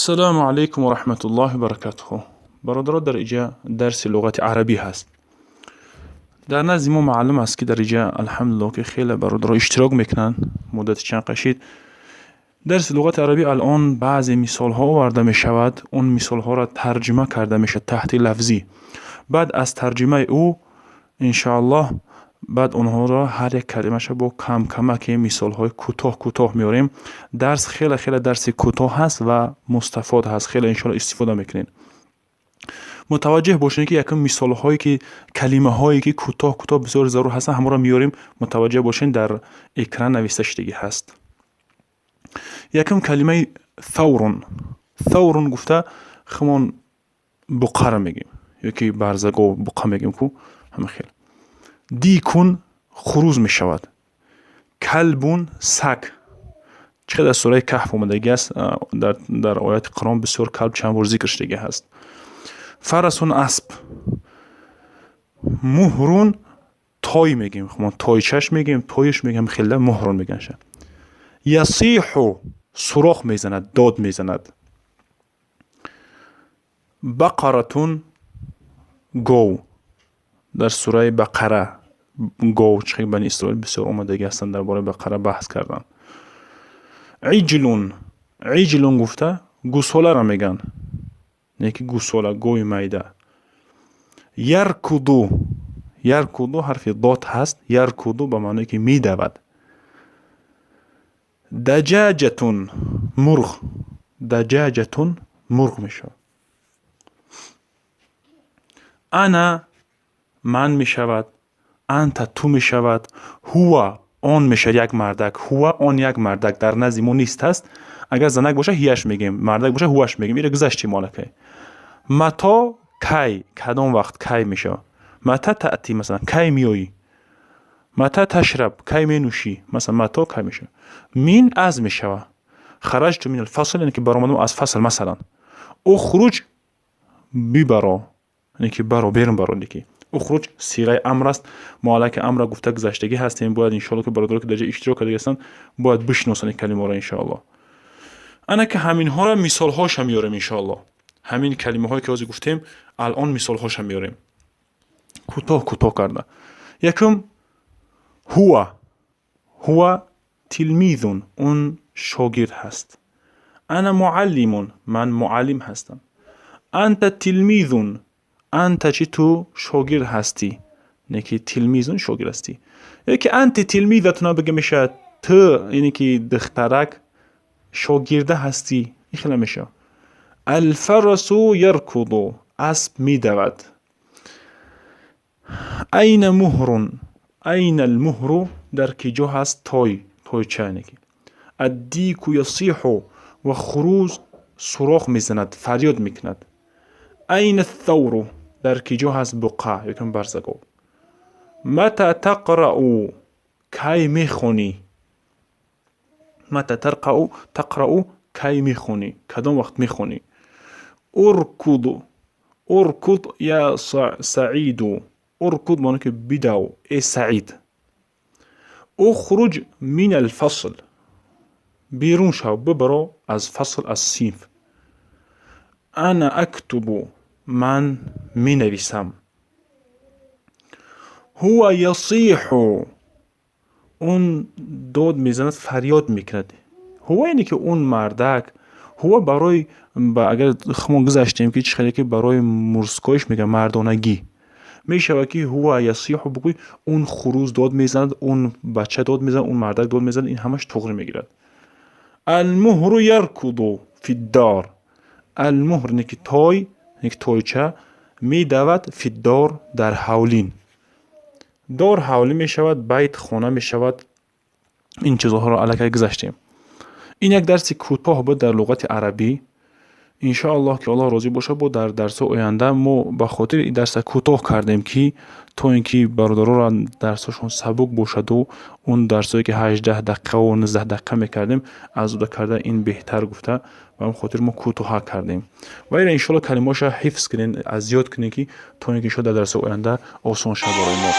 Ассалому алайкум ва раҳматуллоҳи ва баракатуҳу. Бародаро, дар иҷа дарси луғати арабӣ ҳаст. Дар назди мо маълум аст, ки дар иҷа, алҳамдулиллоҳ, ки хеле бародаро иштирок мекунанд. Муддати чанд қашид дарси луғати арабӣ. Алон баъзе мисолҳо оварда мешавад, он мисолҳоро тарҷима карда мешавад таҳти лафзӣ. Баъд аз тарҷимаи ӯ, иншоаллоҳ, баъд онҳоро ҳар як калимаша бо камкамаке мисолҳои кӯтоҳ кӯтоҳ меорем. Дарс хеле хеле дарси кӯтоҳ ҳаст ва мустафод ҳаст, хеле иншоалло истифода мекунед. Мутаваҷҷеҳ бошед, ки якум мисолҳое, ки калимаҳое, ки кӯтоҳ кӯтоҳ бисёр зарур ҳастанд, ҳамонро меорем. Мутаваҷҷеҳ бошед, дар экран нависта шудагӣ ҳаст. Якум калимаи ثور. ثور гуфта хумон буқаро мегӯем ё ки барзагов, буқа мегӯем ку, ҳама хел. ديك хуруз мешавад. كلب саг. Чӣ қадр дар сураи Каҳф омадагӣ аст, дар ояти Қуръон бисёр كلب чанд бор зикр шудагӣ ҳаст. فرس асп. مهر той мегӯем, хумон тойчаш мегӯем, тоиш мегӯем, хелда مهر мегӯянд. يصيح сурох мезанад, дод мезанад. بقرة гов. Дар сураи Бақара гов чӣ бани Исроил бисёр омадагӣ ҳастанд, дар бораи бақара баҳс карданд. عجل. عجل гуфта гусоларо мегӯянд, не ки гусола, гови майда. يركض. يركض ҳарфи ضاد ҳаст. يركض ба маъное ки медавад. دجاجة мурғ. دجاجة мурғ мешавад. أنا ман мешавад, أنت ту мешавад, هو он мешавад, як мардак. هو он як мардак дар назди мо нест аст. Агар занак боша, هي аш мегӯем, мардак боша, هو аш мегӯем. Иро гузаштем аллакай. متى кай, кадом вақт, кай мешавад. متى تأتي, масалан, кай меоӣ. متى تشرب, кай менӯшӣ, масалан. متى кай мешавад. من аз мешавад. خرجت من الفصل, яъне ки баромадам аз фасл, масалан. اخرج бибаро, яъне ки баро, берун баро. Ки اخرج сиғаи амр аст. Мо аллакай амра гуфта гузаштагӣ ҳастем. Бояд, иншоалло, ки бародаро, ки дар ҷо иштирок кардаги ҳастанд, бояд бишиносанд ин калимаро, иншоалло. Ана ки ҳаминҳоро мисолҳоша меорем, иншоалло. Ҳамин калимаҳое, ки ҳозир гуфтем, алон мисолҳоша меорем кӯтоҳ кӯтоҳ карда. Якум: هو. هو تلميذ, он шогирд ҳаст. أنا معلم, ман муаллим ҳастам. أنت تلميذ. أنت чи? Ту шогирд ҳастӣ, не ки تلميذ шогирд ҳастӣ. Ё ки أنت تلميذة бига мешавад, ту, яъне ки духтарак, шогирда ҳастӣ, ин хела мешавад. الفرس يركض, асп медавад. أين مهر؟ أين المهر? Дар ки ҷо ҳаст той, тойча яъне ки. الديك يصيح, ва хуруз сурох мезанад, фарёд мекунад. أين الثور? Дар ки ҷо ҳаст буқа ёки барзагов? متى تقرأ? Кай мехонӣ? متى تقرأ? Кай мехонӣ, кадом вақт мехонӣ? اركض. اركض يا سعيد. اركض маъно ки бидав, э Саид. اخرج من الفصل, берун шав, бибаро аз фасл, аз синф. أنا أكتب, ман менависам. هو يصيح, он дод мезанад, фарёд мекунад. هو яъне ки он мардак. هو барои, агар хумон гузаштем, ки чӣ хеле ки барои мужской иш мегӯяд, мардонагӣ мешавад, ки هو يصيح бигӯй, он хуруз дод мезанад, он бача дод мезанад, он мардак дод мезанад, ин ҳамаш туғри мегирад. المهر يركض في الدار. المهر не ки той, не ки тойча медавад. في الدار дар ҳавлин. دار ҳавлӣ мешавад, بيت хона мешавад. Ин чизҳоро аллакай гузаштем. Ин як дарси кӯтоҳ буд дар луғати арабӣ. Иншоаллоҳ, ки Аллоҳ розӣ бошад, бо дар дарсҳои оянда. Мо ба хотири ин дарса кӯтоҳ кардем, ки то ин ки бародароро дарсҳошон сабук бошаду он дарсҳое, ки 18 дақиқаву 19 дақиқа мекардем, аз уда карда ин беҳтар гуфта, ба ҳамин хотир мо кӯтоҳа кардем. Ва ира, иншоалло, калимаҳоша ҳифз кунед, аз ёд кунед, ки то ин ки иншоалло дар дарсҳои оянда осон шавад барои мо.